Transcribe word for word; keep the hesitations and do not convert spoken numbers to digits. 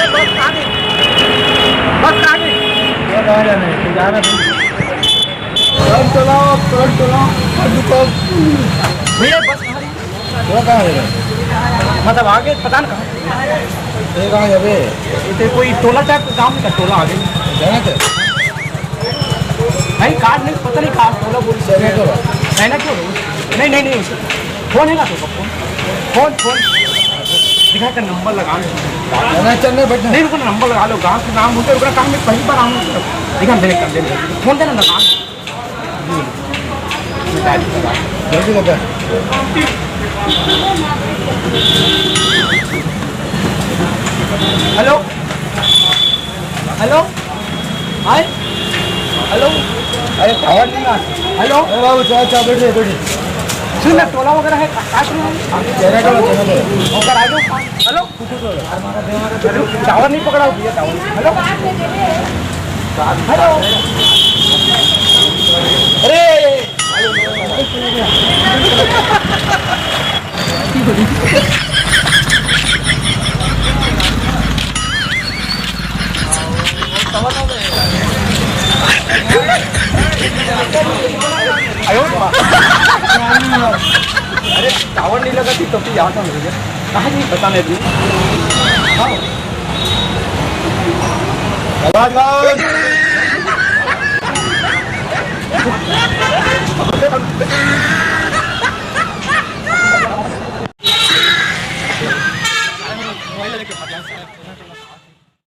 बस आ गई, बस आ गई। क्या कहाँ जाना है? तो जाना था। Front चलाओ, front चलाओ, front रुको। भैया, बस कहाँ है? वो कहाँ है? मतलब, आगे पता ना कहाँ। ये कहाँ है बे? इधर कोई टोला टाइप का गांव का टोला आगे। जाना था। नहीं, कार्ड नहीं, पता नहीं कहाँ टोला बोल। सैना टोला। सैना टोला? नहीं, नहीं, नहीं, उसका फोन है ना तो फोन, फोन, फोन। दिखा कर नंबर लगा लो। नहीं, चल, नहीं, बैठ ना। नहीं, रुको ना, नंबर लगा लो। गांव का नाम बोलते, रुको ना, कहाँ मैं पहली बार आऊँ। दिखा, देख, देख, देख। फोन देना, लगा। जल्दी लगा। हेलो, हेलो, हाय, हेलो। अरे, आवाज नहीं आ। हेलो। अरे बाबू, चाय, चाय, बैठ जाइए, बैठ जाइए। सुन ना, टोला वगैरह है, का-, का सुन रहा है? चेहरा टोला, चेहरा टोला। अगर आ जाओ, हेलो। टावर नहीं पकड़ा भैया, टावर। Hello, hello. अरे, अरे, टावर नहीं लगा थी तो फिर यहाँ था भैया। कहाँ नहीं पता नहीं अभी। हाँ। राजगंज।